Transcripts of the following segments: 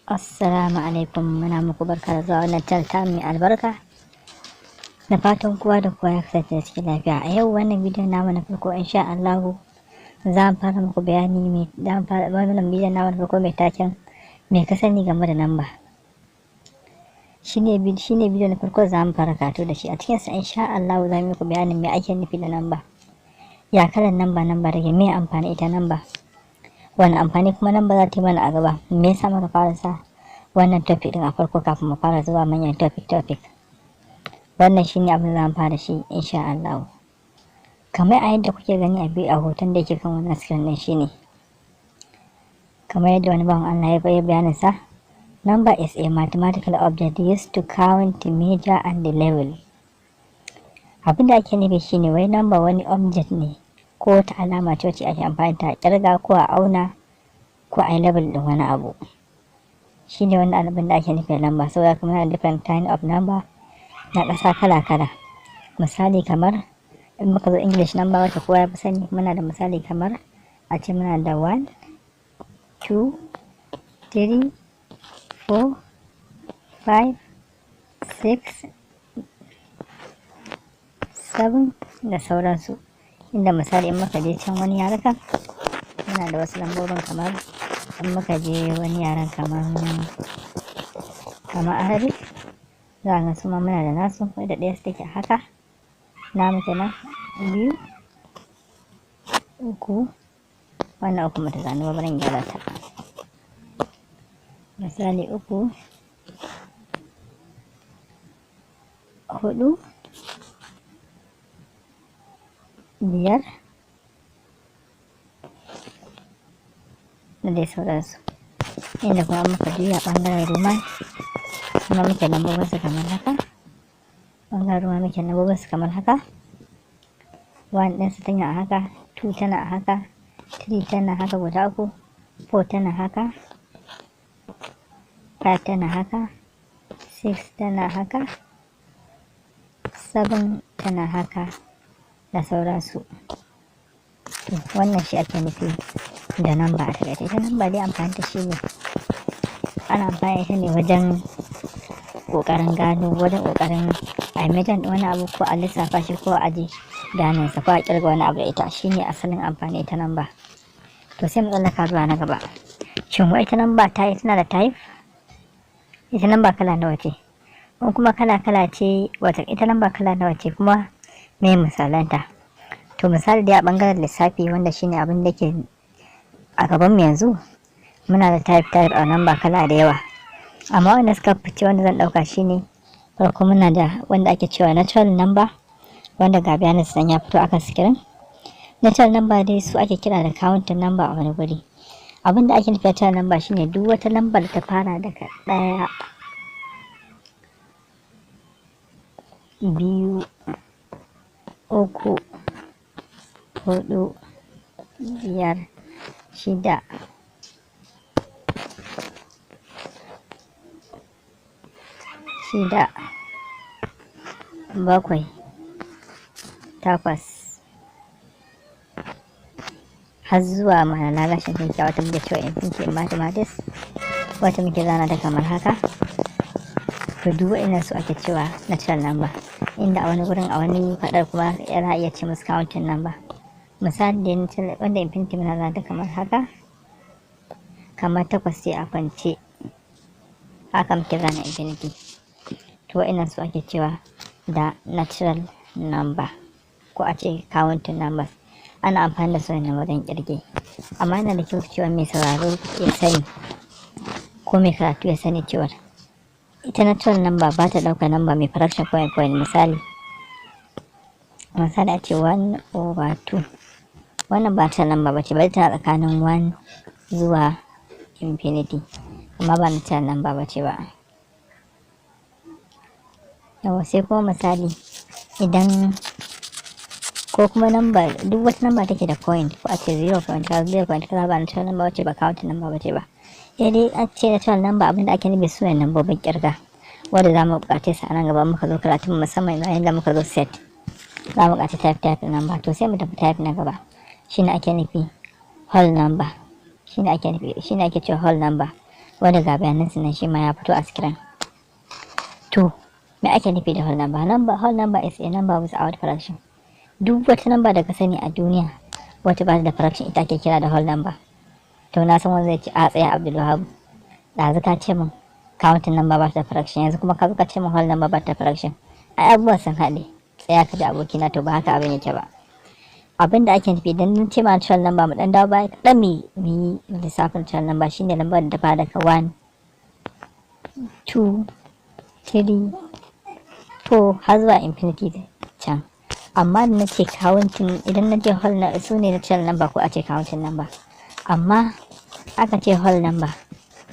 Assalamu alaikum, muna muku barka da zuwa wannan channel ta mai albarka. Da fatan kowa da kowa ya kasance cikin lafiya. A yau wannan bidiyon namu na farko, insha Allahu, za mu fara muku bayani mai za mu fara wannan bidiyon namu na farko mai taken "Me ka sani game da namba". Shine bidiyo na farko za mu fara karatu da shi. A cikin sa, insha Allahu, za mu muku bayanin me ake nufi da namba. Ya kalan namba take, me amfani ita namba? Wani amfani kuma namba za ta yi mana a gaba? Me yasa muka fara sa wannan topic din a farko kafin mu fara zuwa manyan topic? Wannan shine abin da zamu fara shi, insha Allah. Kamar a yadda kuke gani a hoton da yake kan wannan screen din, shine kamar yadda wani bawan Allah ya bayyana bayanin sa: "Number is a mathematical object used to count, measure and label." Abin da ake nufi shine wai number wani object ne ko wata alama ce wacce ake amfani ta kirga ko a auna ko a yi label din wani abu. Shine wannan abin da ake nufi da lamba. Saboda kuma yana different kind of number na ƙasa kala kala. Misali, kamar in muka zo English number, wacce kowa ya fi sani, muna da misali kamar a ce muna da 1, 2, 3, 4, 5, 6, 7 da sauransu. Inda misali in muka je can wani yarukan, muna da wasu lambobin, kamar in muka je wani yaren kamar Arabic, za a ga su ma muna da nasu, wadda ɗaya su take haka. Namu kenan biyu, uku. Wannan uku mata zanu ba, bari in gyara ta. Misali, uku, hudu, biyar da dai sauransu. Inda kuma muka juya ɓangaren Roman kuma, muke lambobinsu kamar haka. Ɓangaren Roman muke lambobinsu kamar haka: one ɗinsu tana a haka, two tana a haka, three tana haka guda uku, four tana haka, five tana haka, six tana haka, seven tana haka da sauransu. To, wannan shi ake nufi da namba a taƙaice. Ita namba dai amfani da shi ne, ana amfani da ita ne wajen ƙoƙarin gano, wajen ƙoƙarin a yi measuring wani abu, ko a lissafa shi, ko a aje ganensa, ko a ƙirga wani abu da ita. Shine asalin amfani ita namba. To, sai mu tsallaka zuwa na gaba. Shin wai ita namba ta tana da type? Ita namba kala nawa ce? In kuma kala kala ce, wata ita namba kala nawa ce, kuma me misalanta? To, misali dai a bangaren lissafi, wanda shine abin da ke a gaban mu yanzu, muna da type type a namba kala da yawa, amma wanda suka fice wanda zan dauka shine farko muna da wanda ake cewa natural number, wanda ga bayanin nan ya fito akan screen. Natural number dai su ake kira da counting number a wani guri. Abin da ake nufi natural number shine duk wata lambar da ta fara daga ɗaya, biyu, uku, hudu, biyar, shida, shida, bakwai, takwas, har zuwa ma'ana gashin tinkiya, wata muke cewa infinity in mathematics, wata muke zana ta kamar haka. To, duk wa'innan su ake cewa natural number, inda a wani gurin, a wani faɗar kuma, yana iya ce musu counting number. Misali da natural, wanda infinity muna zana ta kamar haka, kamar takwas ce a kwance, haka muke zana infinity. To, wa'innan su ake cewa da natural number, ko a ce counting numbers. Ana amfani da su ne wajen kirge. Amma yana da kyau cewa mai sauraro ya sani, ko mai karatu ya sani, cewa ita natural number ba ta ɗaukar number mai fraction point point. Misali, a ce 1 over 2, wannan ba natural number ba ce ba. Tana tsakanin 1 zuwa infinity, amma ba natural number ba ce ba. Yawa, sai kuma misali idan ko kuma number, duk wata number take da point, ko a ce 0 point kaza, 0 point kaza, ba natural number wace ba, counting number bace ba. Sai dai a ce natural number, abinda ake nufi su ne lambobin kirga, wanda za mu buƙace su a nan gaba muka zo karatun, musamman yayin da muka zo set, za mu buƙaci type type number. To, sai mu tafi type na gaba. Shine ake nufi whole number, shine ake nufi, shine ake cewa whole number. Wanda ga bayanan su nan, shi ma ya fito a screen. To, me ake nufi da whole number? Whole number is a number without fraction. Duk wata number da ka sani a duniya wacce ba ta da fraction, ita ake kira da whole number. To, na san wanda zai ce, "A tsaya, Abdulwahab, ɗazu ka ce min counting number ba ta da fraction, yanzu kuma ka zo ka ce min whole number ba ta da fraction, ai abubuwan sun haɗe." Tsaya ka ji, abokina. To, ba haka abin yake ba. Abin da ake nufi idan mun ce ma natural number, mu dan dawo baya kaɗan mu yi lissafin natural number, shine lambar da ta fara daga 1, 2, 3, 4 har zuwa infinity can. Amma da na ce counting, idan na ce whole na su ne natural number ko a ce counting number. Amma aka ce whole number,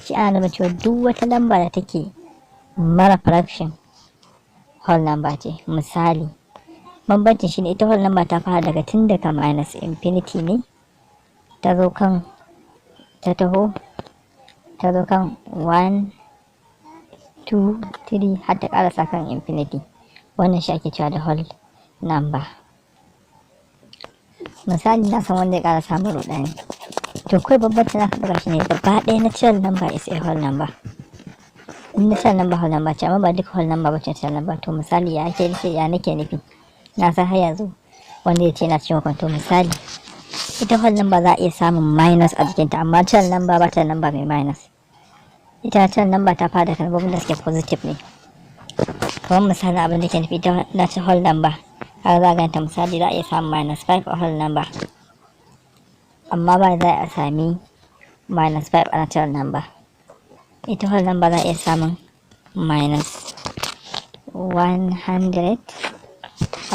shi ana nufin cewa duk wata lamba da take mara fraction whole number ce. Misali, bambancin shi ne ita whole number ta fara daga tun daga minus infinity ne, ta zo kan, ta taho, ta zo kan 1, 2, 3 har ta karasa kan infinity. Wannan shi ake cewa da whole number. Misali, na san wanda ya kara samun rudani. To, kawai bambancin aka ɗaga shi ne gaba ɗaya natural number is a whole number. In natural number whole number ce, amma ba duka whole number ba ce natural number. To, misali, ya ake nufi, ya nake nufi? Na san har yanzu wanda ya ce na cikin kwanto. Misali, ita whole number za a iya samun minus a jikinta, amma natural number ba ta number mai minus. Ita natural number ta fara da kalmomin da suke positive ne. Kamar misali, abin da ke nufi, ita natural whole number har za a ganta, misali, za a iya samun minus 5 a whole number, amma ba za a sami minus 5 a natural number. Ita whole number za a iya samun minus 100,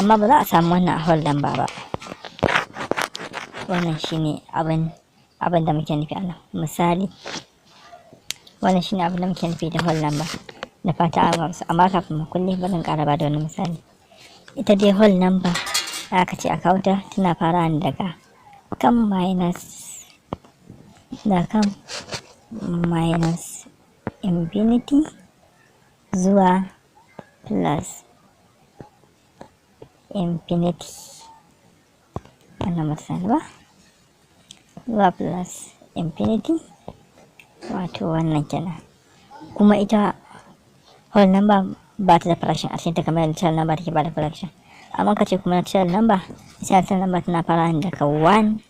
amma ba za a samu wannan a whole number ba. Wannan shine abin da muke nufi a nan. Misali, wannan shine abin da muke nufi da whole number. Da fata an gamsu. Amma kafin mu kulle, bari in ƙara bada wani misali. Ita dai whole number da aka ce a kawo ta, tana fara ne daga kan minus, da kan minus infinity zuwa plus infinity. Wannan misali ba zuwa plus infinity, wato wannan kenan. Kuma ita whole number ba ta da fraction a cikin ta kamar natural number take ba da fraction. Amma ka ce kuma natural number, ita natural number tana fara ne daga 1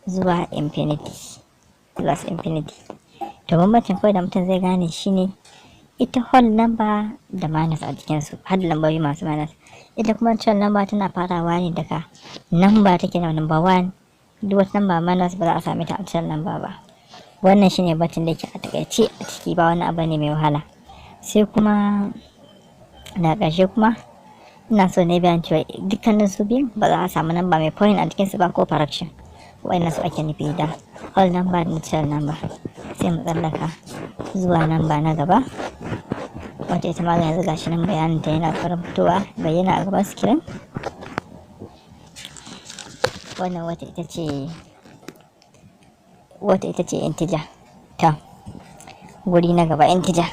zuwa infinity, plus infinity. To, bambancin kawai da mutum zai gane shine ita whole number da minus a jikinsu, har da lambobi masu minus. Ita kuma natural number tana farawa ne daga number take da number 1. Duk wata number minus ba za a same ta a natural number ba. Wannan shine batun da yake a takaice a ciki, ba wani abu ne mai wahala. Sai kuma da ƙarshe kuma ina so ne bayan cewa dukkanin su biyun ba za a samu number mai point a jikinsu ba ko fraction. Wa'annan su ake nufi da whole number da natural number. Sai mu tsallaka zuwa number na gaba, wata ita ma yanzu gashi nan bayanin ta yana ƙoƙarin fitowa, bayyana a gaban screen. Wannan wata ita ce integer. Ta guri na gaba, integer.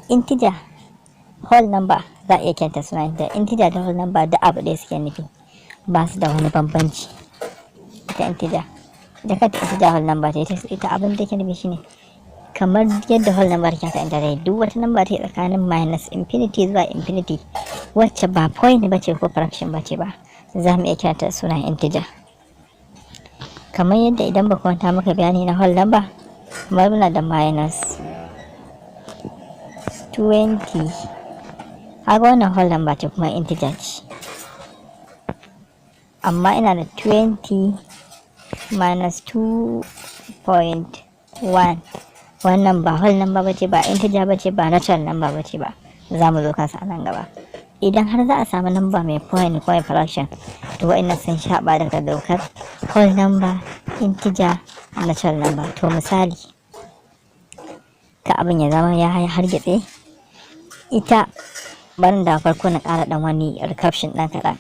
Integer, whole number za a iya kyanta suna da integer da whole number da abu ɗaya suke nufi, ba su da wani bambanci. Ita integer, ita kanta integer whole number ce. Ita abin da take nufi shine kamar yadda whole number take, haka integer. Duk wata number ta tsakanin minus infinity zuwa infinity wacce ba point ba ce ko fraction ba ce ba, za mu iya kiranta sunan integer. Kamar yadda idan ba kwanta maka bayani na whole number, kamar muna da minus 20, haka wannan whole number ce kuma integer ce. Amma ina da 20 minus 2.1, wannan ba whole number ba ce ba, integer ba ce ba, natural number ba ce ba. Za mu zo kansa a nan gaba. Idan har za a samu number mai point ko mai fraction, to wa'annan sun shaɓa daga dokar whole number, integer, natural number. To, misali, ka abin ya zama ya hargitse, ita barin da farko na ƙara ɗan wani recaption ɗan kaɗan.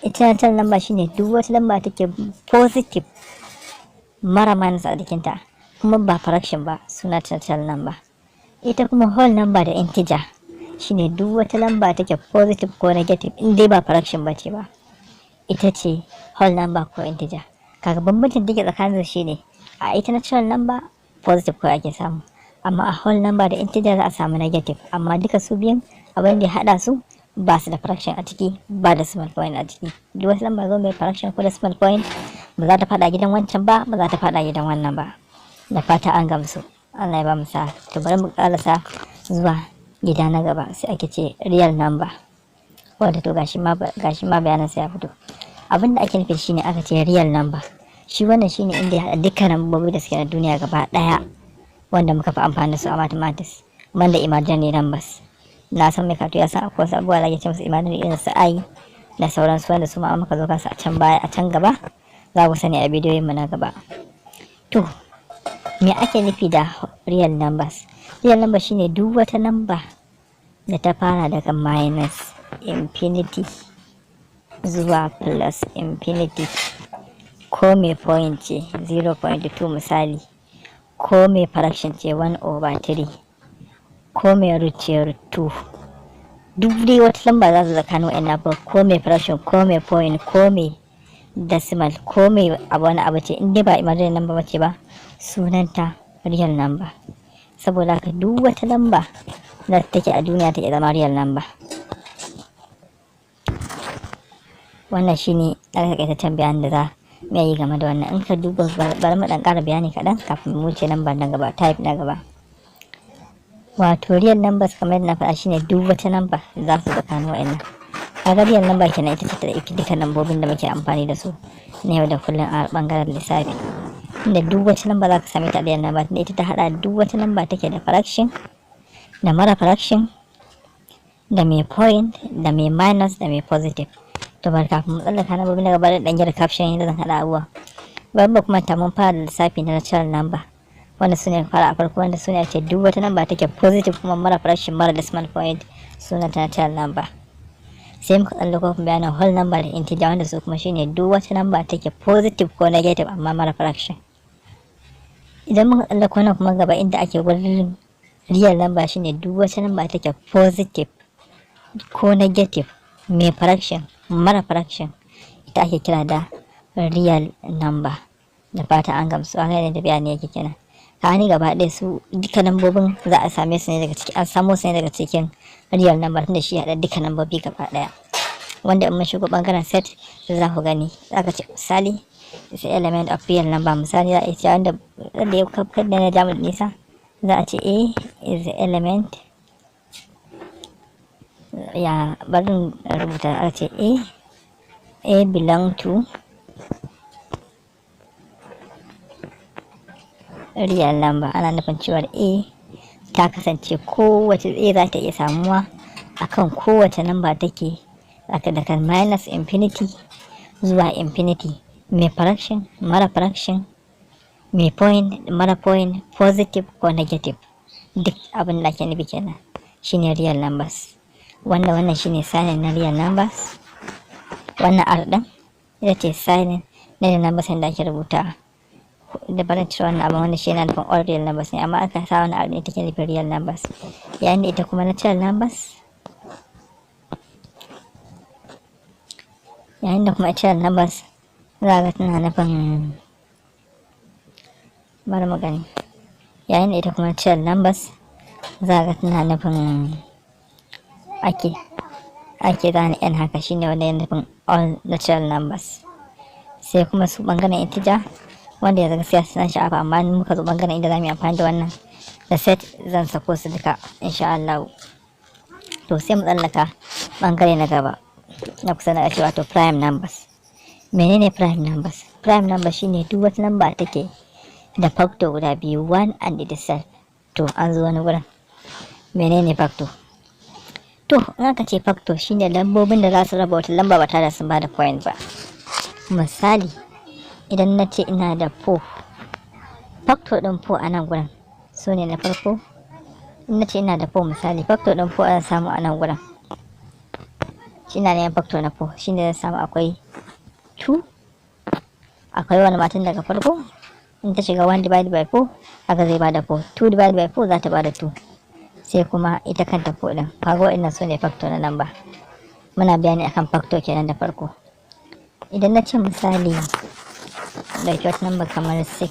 Ita natural number shine duk wata lamba take positive mara minus a jikinta kuma ba fraction ba, suna natural number. Ita kuma whole number da integer shine duk wata lamba take positive ko negative, in dai ba fraction ba ce ba, ita ce whole number ko integer. Kaga bambancin take tsakanin su shine a ita natural number positive ko ake samu. Amma a whole number da integer za a samu negative. Amma duka su biyun, abin da ya haɗa su, ba su da fraction a ciki, ba decimal point a ciki. Duk wasu lamba zo mai fraction ko decimal point, ba za ta faɗa gidan wancan ba, ba za ta faɗa gidan wannan ba. Da fata an gamsu. Allah ya ba mu sa. To, bari mu karasa zuwa gida na gaba. Sai ake ce real number, wanda to gashi ma bayanin sa ya fito. Abin da ake nufi shine, aka ce real number, shi wannan shine inda ya haɗa dukkan lambobi da suke na duniya gaba ɗaya wanda muka fi amfani da su a mathematics, banda imaginary numbers. Na san mai karatu ya san akwai wasu abubuwa da ake ce musu imaginary, irin su i da sauransu, wanda su ma muka zo kansu a can baya, a can gaba za ku sani a bidiyoyin mu na gaba. To, me ake nufi da real numbers? Real number shine duk wata number da ta fara daga minus infinity zuwa plus infinity, ko mai point ce 0.2 misali, ko mai fraction ce 1 over 3, ko mai root ce root 2. Duk dai wata lamba za su tsakanin wa'annan abubuwa, ko mai fraction, ko mai point, ko mai decimal, ko mai abu wani abu ce, in dai ba imaginary number ba ce ba, sunanta real number. Saboda haka duk wata lamba da take a duniya take zama real number. Wannan shine ɗan takaitaccen bayanin da za mu yi game da wannan. In ka duba, bari mu ɗan ƙara bayani kaɗan kafin mu wuce number na gaba, type na gaba, wato real numbers. Kamar yadda na faɗa, shine duk wata number za su tsakanin wa'annan. Kaga real number kenan ita ce ta ɗauki duka lambobin da muke amfani da su na yau da kullum a ɓangaren lissafi, inda duk wata lamba za ka same ta a real number, tunda ita ta haɗa duk wata lamba take da fraction da mara fraction, da mai point, da mai minus, da mai positive. To, bar kafin mu tsallaka lambobi na gaba da ɗan gyara caption yadda zan haɗa abubuwa. Bari ba kuma ta mun fara da lissafi na natural number, wanda su ne fara a farko, wanda su ne ce duk wata number take positive kuma mara fraction, mara decimal point, sunan ta natural number. Sai muka tsallako bayanin whole number da integer, wanda su kuma shine duk wata number take positive ko negative amma mara fraction. Idan muka tsallako nan kuma gaba, inda ake gurin real number, shine duk wata number take positive ko negative, mai fraction, mara fraction, ita ake kira da real number. Da fata an gamsu. An gane tafiya ne yake kenan. Ka ni gaba ɗaya su duka lambobin za a same su ne daga ciki, an samo su ne daga cikin real number, tunda shi haɗa duka lambobi gaba ɗaya. Wanda in mun shigo ɓangaren set za ku gani, za ka ce misali is element of real number. Misali, za a iya wanda ya kada na jamu da nisa, za a ce a is the element, ya barin rubuta, a ce a belong to real number. Ana nufin cewar a ta kasance kowace a za ta iya samuwa akan kowace number take aka daga minus infinity zuwa infinity, mai fraction, mara fraction, mai point, mara point, positive ko negative. Duk abin da ake nufi kenan shine real numbers. Wanda wannan shine sign na real numbers. Wannan r din ita ce sign na real numbers da ake rubuta da barin cire wannan abin, wanda shi yana nufin all real numbers ne, amma aka sa wannan r din, ita ke nufin real numbers. Yayin da ita kuma natural numbers, yayin da kuma natural numbers za ga tana nufin, bari mu gani, yayin da ita kuma natural numbers za ga tana nufin ake gane n haka, shine wanda yana nufin all natural numbers. Sai kuma su bangaren integer, wanda yanzu gaskiya suna sha'afa, amma in muka zo bangaren inda za mu yi amfani da wannan da set, zan sako su duka insha Allah. To, sai mu tsallaka bangare na gaba na kusa na ƙarshe, wato prime numbers. Menene prime numbers? Prime number shine duk wata number take da factor guda biyu, one and itself. To, an zo wani wurin. Menene factor? To, in aka ce factor, shine lambobin da za su raba wata lamba ba tare da sun bada point ba. Misali, idan na ce ina da 4, factor din 4 a nan gurin su ne na farko. In na ce ina da 4 misali, factor din 4 zan samu a nan gurin, shi na neman factor na 4, shine zan samu akwai 2, akwai wani matan daga farko. In ta shiga 1 divided by 4, haka zai bada 4. 2 divided by 4 za ta bada 2, sai kuma ita kanta 4 din. Kaga waɗannan su ne factor na number. Muna bayani akan factor kenan da farko. Idan na ce misali ɗauki wata number kamar 6,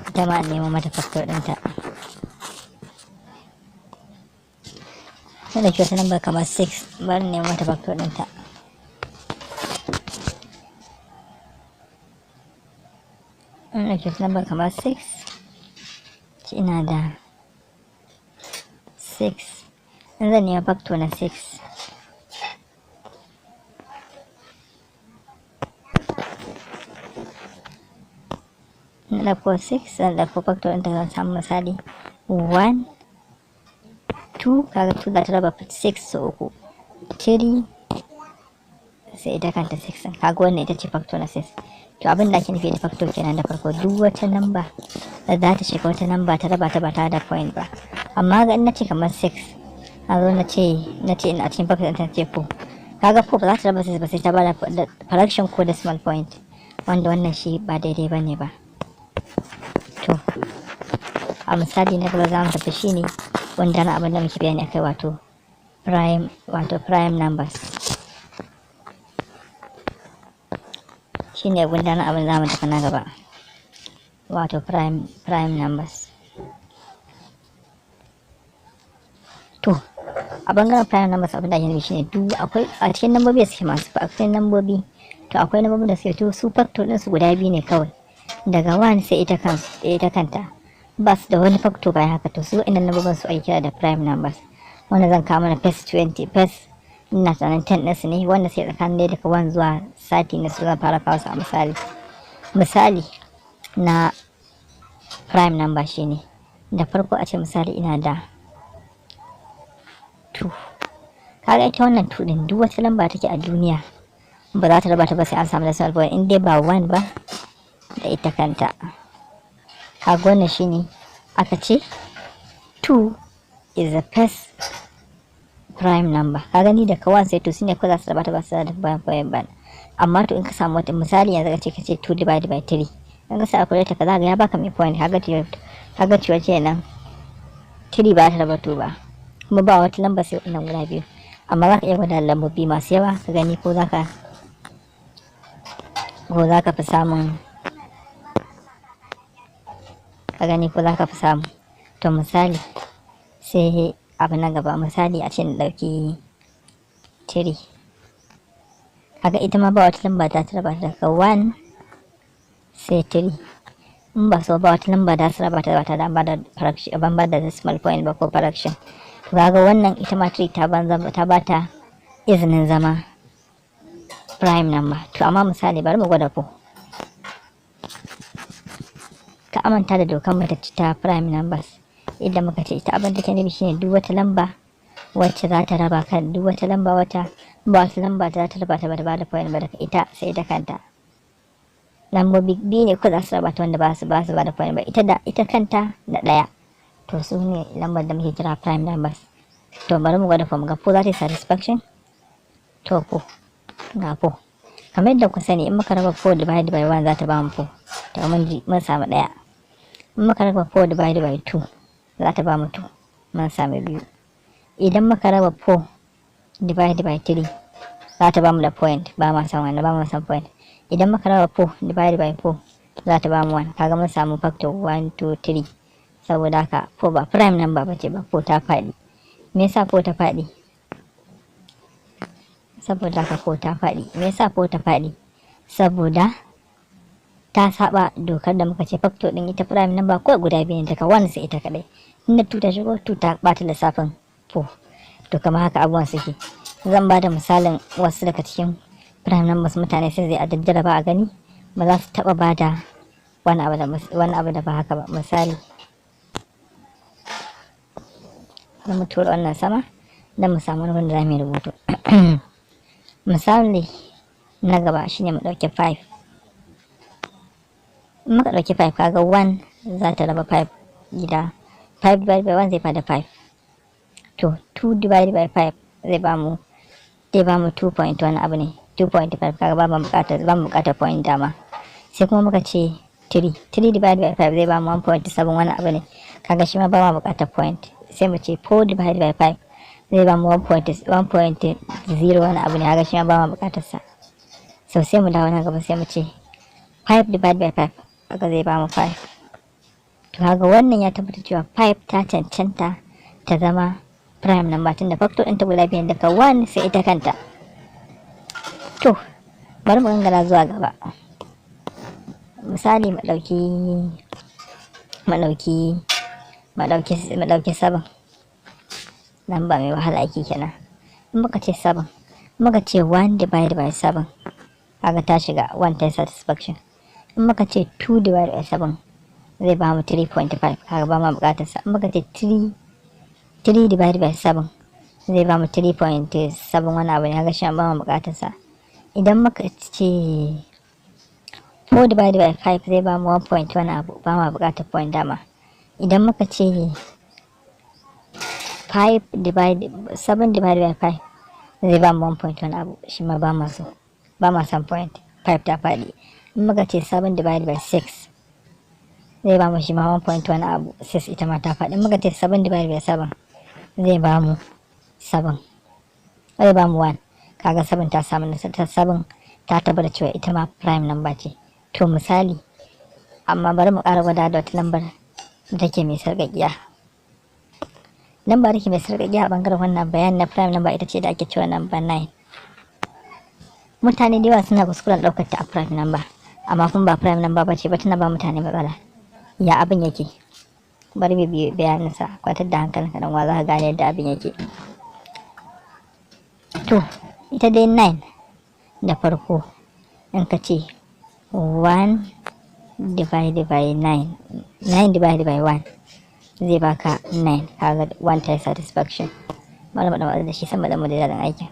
ita ma nemo mata factor ɗinta. Na ɗauki wata number kamar 6, bari in nemo mata factor ɗinta. Na ɗauki wata number kamar 6, ce ina da 6. In zan nema factor na 6, na ɗauko 6, zan ɗauko factor ɗinta, zan samu misali 1, 2. Kaga 2 za ta raba 6 sau uku, 3, sai ita kanta 6 ɗin. Kaga wannan ita ce factor na 6. To, abin da ake nufi da factor kenan. Da farko, duk wata number da za ta shiga wata number ta raba ta ba tare da point ba. Amma ga in na ce kamar 6, na zo na ce ina a cikin factor ɗin ta ce 4, kaga 4 ba za ta raba 6 ba, sai ta bada fraction ko decimal point, wanda wannan shi ba daidai ba ne ba. To, a misali na gaba za mu tafi shine wanda na abin da muke bayani akai, wato prime numbers. Shine gundarin abin za mu tafi na gaba, wato prime numbers. To, a bangaren prime numbers, abin da ake nufi shine duk akwai a cikin lambobi da suke masu a cikin lambobi, to akwai lambobin da suke, to su factor din su guda biyu ne kawai, daga 1 sai ita kan ita kanta, ba su da wani factor bayan haka. To, su wa'annan lambobin su ake kira da prime numbers, wanda zan kawo mana first 20, first ina tunanin 10 ɗinsu ne, wanda sai tsakanin dai daga 1 zuwa 30 na su zan fara kawo su a misali. Misali na prime number shine da farko a ce misali ina da 2. Kaga ita wannan 2 din, duk wata lamba take a duniya ba za ta raba ta ba sai an samu decimal point, in dai ba 1 ba da ita kanta. Kaga wannan shine aka ce 2 is the first prime number. Ka gani, daga 1 sai 2 shine ko za su raba ta ba su da bayan point ba. Amma to, in ka samu wata misali yanzu ka ce 2 divided by 3, in ka sa calculator ka zaga ya baka mai point. Kaga cewa kenan 3 ba ta raba 2 ba, kuma ba wata lamba sai wannan guda biyu. Amma za ka iya gwada lambobi masu yawa ka gani ko za ka fi samun, ka gani ko za ka fi samu. To, misali sai abu na gaba, misali a ce na ɗauki 3. Kaga ita ma ba wata lamba ta raba ta daga 1 sai 3. In ba so ba wata lamba ta raba ta ba ta da ba da fraction, ban ba da decimal point ba ko fraction. To, kaga wannan ita ma 3 ta banza ta bata izinin zama prime number. To, amma misali bari mu gwada 4. Ka amanta da dokar mu ta prime numbers, idan muka ce ita abin da ke nufi shine duk wata lamba wacce za ta raba kan duk wata lamba wata ba wata lamba za ta raba ta ba ta bada point ba, daga ita sai ita kanta. Lambobi biyu ne ko za su raba ta wanda ba su bada point ba, ita da ita kanta da ɗaya. To, su ne lambar da muke kira prime numbers. To, bari mu gwada 4, mu ga 4 za ta yi satisfaction. To, 4, ga 4. Kamar yadda ku sani, in muka raba 4 divided by 1 za ta ba mu 4. To, mun samu ɗaya. In muka raba 4 divided by 2 za ta ba mu 2, mun samu biyu. Idan muka raba 4 divided by 3 za ta ba mu da point, ba ma san wannan, ba ma san point. Idan muka raba 4 divided by 4 za ta ba mu 1. Kaga mun samu factor 1, 2, 3. Saboda haka 4 ba prime number ba ce ba, 4 ta faɗi. Me yasa 4 ta faɗi? Saboda haka 4 ta faɗi. Me yasa 4 ta faɗi? Saboda ta saba dokar da muka ce factor din ita prime number kawai guda biyu ne, daga 1 sai ita kadai. Inda 2 ta shigo, 2 ta bata lissafin 4. To, kamar haka abubuwan suke. Zan ba da misalin wasu daga cikin prime numbers, mutane sai zai a ba a gani ba za su taba ba da wani abu da ba haka ba. Misali, bari mu tura wannan sama don mu samu wani wanda za mu yi rubutu. Misali na gaba shine mu ɗauki 5. In muka ɗauki 5, kaga 1 za ta raba 5 gida 5 divided by 1 zai bada 5. To, 2 divided by 5 zai ba mu 2 point wani abu ne, 2.5. Kaga ba mu buƙatar point dama. Sai kuma muka ce 3. 3 divided by 5 zai ba mu 1.7 wani abu ne. Kaga shi ma ba mu buƙatar point. Sai mu ce 4 divided by 5 zai ba mu 1.0 wani abu ne. Kaga shi ma ba mu buƙatar sa. So sai mu dawo nan gaba, sai mu ce 5 divided by 5, kaga zai ba mu 5. To, kaga wannan ya tabbata cewa 5 ta cancanta ta zama Prime number tunda factor ɗinta guda biyu daga 1 sai ita kanta. To, bari mu gangara zuwa gaba. Misali, mu ɗauki 7, lamba mai wahala aiki kenan. In muka ce 7, muka ce 1 divided by 7, kaga ta shiga, 1 ta satisfaction. In muka ce 2 divided by 7, zai ba mu 3.5, kaga ba ma bukatar sa. In muka ce 3, 3 divided by 7, zai ba mu 3.7 wani abu ne, kaga shi ba mu bukatar sa. Idan muka ce 4 divided by 5, zai ba mu 1 point wani abu, ba ma bukatar point dama. Idan muka ce 5 divided 7 divided by 5, zai ba mu 1 point wani abu, shi ma ba ma so, ba ma san point, 5 ta faɗi. In muka ce 7 divided by 6, zai ba mu shi ma 1 point wani abu, 6 ita ma ta faɗi. In muka ce 7 divided by 7, zai ba mu 7, zai ba mu 1, kaga 7 ta samu ta 7 ta tabbata cewa ita ma prime number ce. To, misali, amma bari mu ƙara gwada da wata lambar da take mai sarƙaƙiya. Lamba da ke mai sarƙaƙiya a ɓangaren wannan bayan na prime number ita ce da ake cewa number 9. Mutane da yawa suna kuskuren ɗaukar ta a prime number, amma kuma ba prime number ba ce ba, tana ba mutane matsala. Ya abin yake? Bari mu bi bayanin sa. Kwantar da hankalinka dan wa, za ka gane yadda abin yake. To, ita dai 9 da farko, in ka ce 1 divided by 9, 9 divided by 1 zai baka 9, kaga 1 ta satisfaction. Bari mu dan da shi sama da mu da daɗin aikin.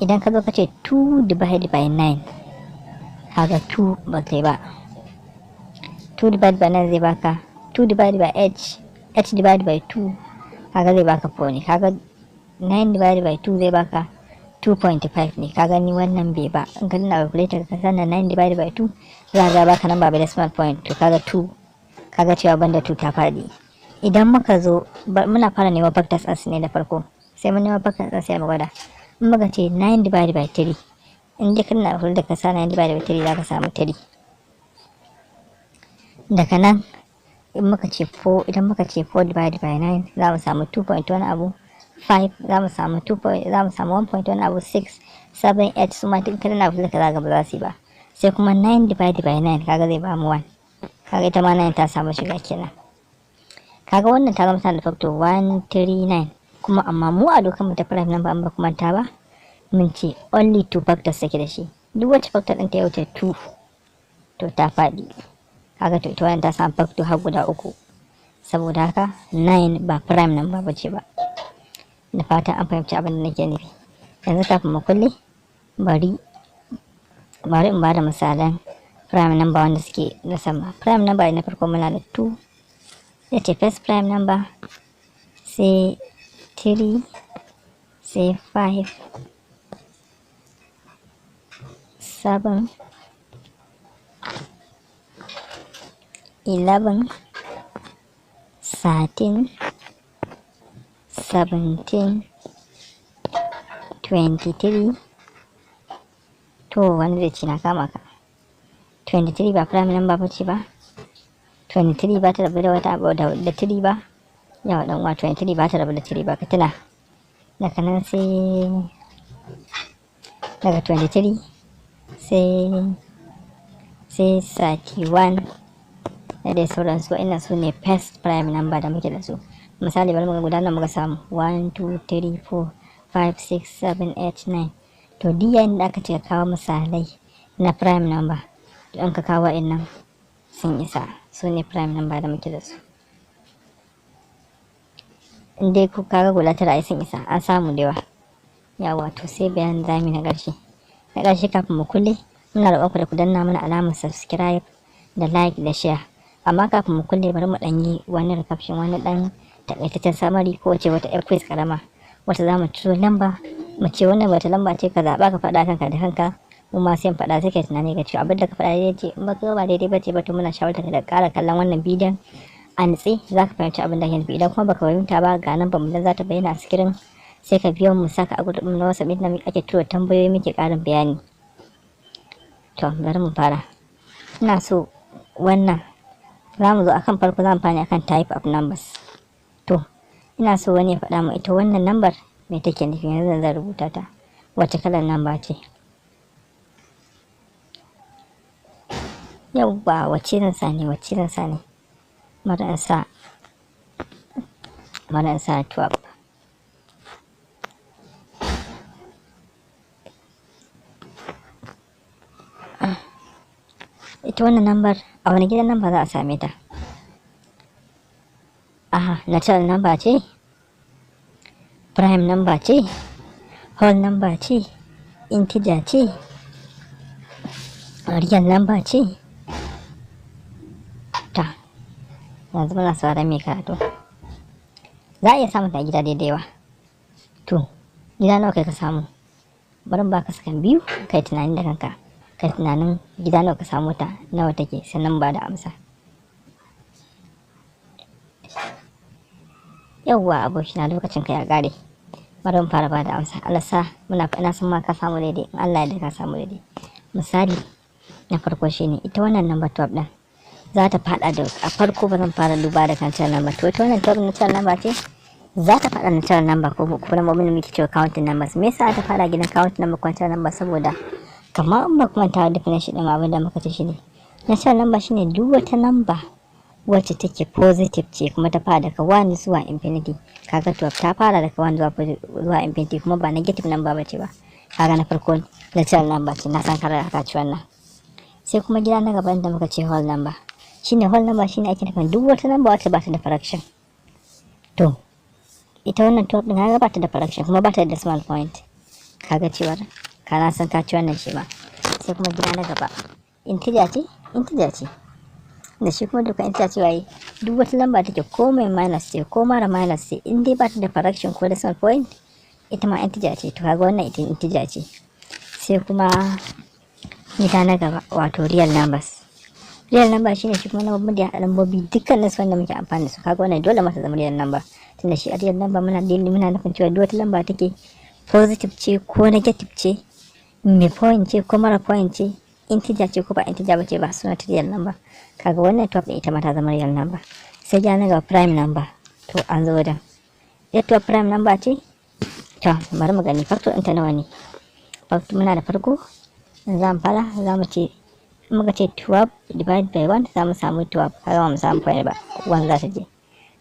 Idan ka zo ka ce 2 divided by 9, kaga 2 ba ta yi ba. 2 divided by 9 zai baka 2 divided by h, h divided by 2, kaga zai baka 4 ne. Kaga 9 divided by 2 zai baka 2.5 ne. Ka gani, wannan bai ba. In ka nuna calculator ka sanna 9 divided by 2, za ga baka number by decimal point. To, kaga 2, kaga cewa banda 2 ta faɗi. Idan muka zo muna fara neman factors ɗinsu ne da farko, sai mun neman factors ɗin sai mu gwada. In muka ce 9 divided by 3, in dai kana da ka sa 9 divided by 3, za ka samu 3. Daga nan in muka ce 4, idan muka ce 4 divided by 9, za mu samu 2.1 abu. 5 za mu samu 2, za mu samu 1.1 abu. 6, 7, 8 su ma duk kana da ka zaga ba za su yi ba. Sai kuma 9 divided by 9, kaga zai ba mu 1, kaga ita ma 9 ta samu shiga kenan. Kaga wannan ta zama tana da factor 1, 3, 9 kuma. Amma mu a dokar mu ta prime number, an ba kuma ta ba, mun ce only two factors take da shi. Duk wacce factor ɗin ta ya wuce 2, to ta faɗi. Kaga to ita wannan ta samu factor har guda uku. Saboda haka 9 ba prime number ba ce ba. Da fatan an fahimci abin da nake nufi. Yanzu kafin mu kulle, bari in ba da misalan prime number wanda suke na sama. Prime number na farko muna da 2, ya ce first prime number, sai 3, sai 5, 7, 11, 13, 17, 23. To, wani zai ce na kama ka, 23 ba prime number ba ce ba, 23 ba ta rabu da wata abu da 3 ba. Yawa dan uwa, 23 ba ta rabu da 3 ba, ka tuna. Daga nan sai daga 23 sai 31 da dai sauransu. Wa'innan su ne first prime number da muke da su. Misali, bari muga guda nan muka samu: 1, 2, 3, 4, 5, 6, 7, 8, 9. To, duk yayin da aka ce ka kawo misalai na prime number, to in ka kawo wa'innan sun isa, su ne prime number da muke da su. In dai ku kaga guda tara ai sun isa, an samu da yawa. Yawa, to sai bayan zami na ƙarshe, na ƙarshe kafin mu kulle, muna roƙon ku da ku danna mana alamar subscribe da like da share. Amma kafin mu kulle, bari mu ɗan yi wani recaption, wani ɗan takaitaccen summary, ko wace wata ƴar quiz karama wata za mu ciro lamba mu ce wannan wata lamba ce, ka zaɓa ka faɗa kanka da kanka, mu ma sai mu faɗa. Sai kai tunani ka ce abin da ka faɗa daidai ce. In ba ka ba daidai ba ce ba, to muna shawartar ka da ƙara kallon wannan bidiyon a nutse, za ka fahimci abin da ke nufi. Idan kuma baka fahimta ba, ga nan bamu za ta bayyana a screen, sai ka biyo mu saka a group na WhatsApp inda ake tura tambayoyi muke ƙarin bayani. To, bari mu fara. Ina so wannan za mu zo akan farko, za mu fara akan type of numbers. To, Ina so wani ya faɗa mu ita wannan lambar me take nufi. Yanzu zan rubuta ta, wace kalar namba ce? Yauwa, wacce zan sa ne? Wacce zan sa ne? Bari in sa, bari in sa 12. Ita wannan lambar a wani gidan namba za a same ta? Aha, natural number ce, prime number ce, whole number ce, integer ce, real number ce? Ta yanzu muna sauraron mai karatu. Za a iya samun ta gida daidai wa. To, gida nawa kai ka samu? Bari in baka sakan 2 kai tunani da kanka, kai tunanin gida nawa ka samu ta, nawa take, sannan ba da amsa. Yauwa abokina, lokacin ka ya ƙare. Bari mu fara ba da amsa. Allah sa muna ina san ma ka samu daidai. In Allah ya yarda ka samu daidai. Misali na farko shine ita wannan number 12 din za ta fada da, a farko ba zan fara duba da kan number. To, ita wannan 12 natural number ce, za ta fada natural number ko lambobin da muke cewa counting numbers. Me yasa ta fada gidan counting number ko natural number? Saboda kamar in ba kuma ta definition din, abin da muka ce shine natural number shine duk wata number wacce take positive ce kuma ta fara daga 1 zuwa infinity. Kaga 12 ta fara daga 1 zuwa infinity kuma ba negative number bace ba. Kaga na farko natural number ce, na san karar aka ci wannan. Sai kuma gida na gaba da muka ce whole number. Shine whole number shine ake nufin duk wata number wacce ba ta da fraction. To, ita wannan 12 din kaga ba ta da fraction kuma ba ta da decimal point. Kaga cewar kana san ka ci wannan shi ma. Sai kuma gida na gaba, integer ce, integer ce. Da shi kuma duka integer cewa yi duk wata lamba take ko mai minus ce ko mara minus ce, in dai ba ta da fraction ko decimal point, ita ma integer ce. To, kaga wannan ita integer ce. Sai kuma gida na gaba, wato real numbers. Real number shine shi kuma lambobin da ya haɗa lambobi dukkanin su wanda muke amfani da su. Kaga wannan dole mata zama real number, tunda shi a real number muna nufin cewa duk wata lamba take positive ce ko negative ce, mai point ce ko mara point ce, integer ce ko ba integer ba ce ba, suna ta real number. Kaga wannan 12 ɗin ita ma ta zama real number. Sai gida na gaba, prime number. To, an zo wajen. Ita 12 prime number ce. To, bari mu gani factor ɗinta nawa ne. Factor muna da farko, za mu fara, za mu ce in muka ce 12 divided by 1, za mu samu 12. Kaga ba mu samu point ba, 1 za ta je.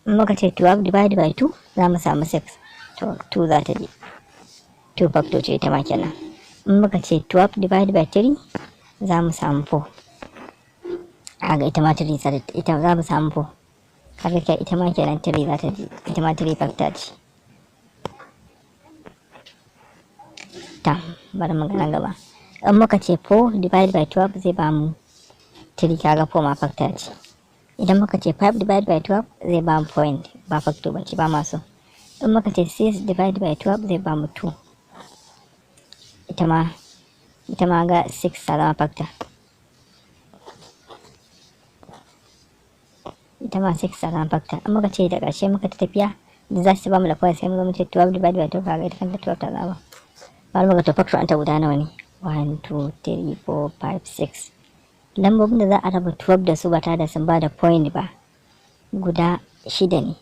In muka ce 12 divided by 2, za mu samu 6. To, 2 za ta je, 2 factor ce ita ma kenan. In muka ce 12 divided by 3, za mu samu 4. Kaga ita ma 3 za ta, ita za mu samu 4. Kaga kai ita ma kenan 3 za ta je, ita ma 3 factor ce. Ta bari mu ga gaba. In muka ce 4 divided by 12, zai ba mu 3. Kaga 4 ma factor ce. Idan muka ce 5 divided by 12, zai ba mu point, ba factor ba ce, ba masu. In muka ce 6 divided by 12, zai ba mu 2. Ita ma ga 6 ta zama factor. Ita ma 6 ta zama factor. In muka ce da ƙarshe muka ta tafiya da za su ba mu da point, sai mu zo mu ce 12 divided by 12. Kaga ita kanta 12 ta zama. Bari mu ga, to, factor ta guda nawa ne? 1, 2, 3, 4, 5, 6. Lambobin da za a raba 12 da su ba tare da sun ba da point ba guda shida ne.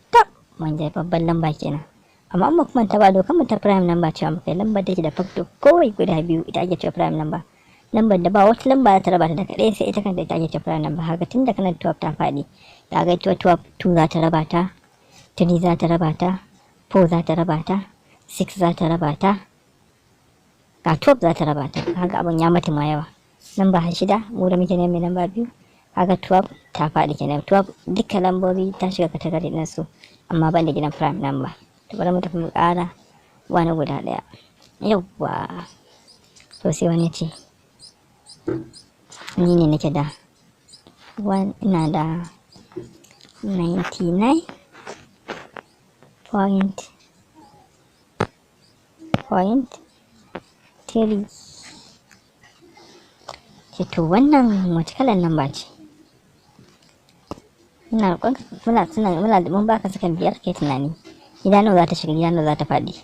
Tab, mun je babban lamba kenan. Amma amma kuma ta ba dokar mu ta prime number cewa muka lambar da ke da factor kawai guda biyu ita ake cewa prime number. Lambar da ba wata lamba ta raba ta da kaɗai sai ita kanta, ita ake cewa prime number. Haka tun da kanan 12 ta faɗi, ta ga ita 12, 2 za ta raba ta, 3 za ta raba ta, 4 za ta raba ta, 6 za ta raba ta, ga 12 za ta raba ta. Kaga abun ya mata ma yawa, lamba har shida, mu da muke neman lamba biyu. Kaga 12 ta faɗi kenan. 12 duka lambobi ta shiga category ɗin su, amma ban da gidan prime number. To, bari mu tafi mu ƙara wani guda ɗaya. Yawwa, to, sai wani ce ni ne nake da one, ina da 99 point point 3. Ce to, wannan wace kalan lamba ce? Muna roƙon muna tuna muna mun baka sakan 5 kai tunani. Gida nawa za ta shiga, gida nawa za ta faɗi?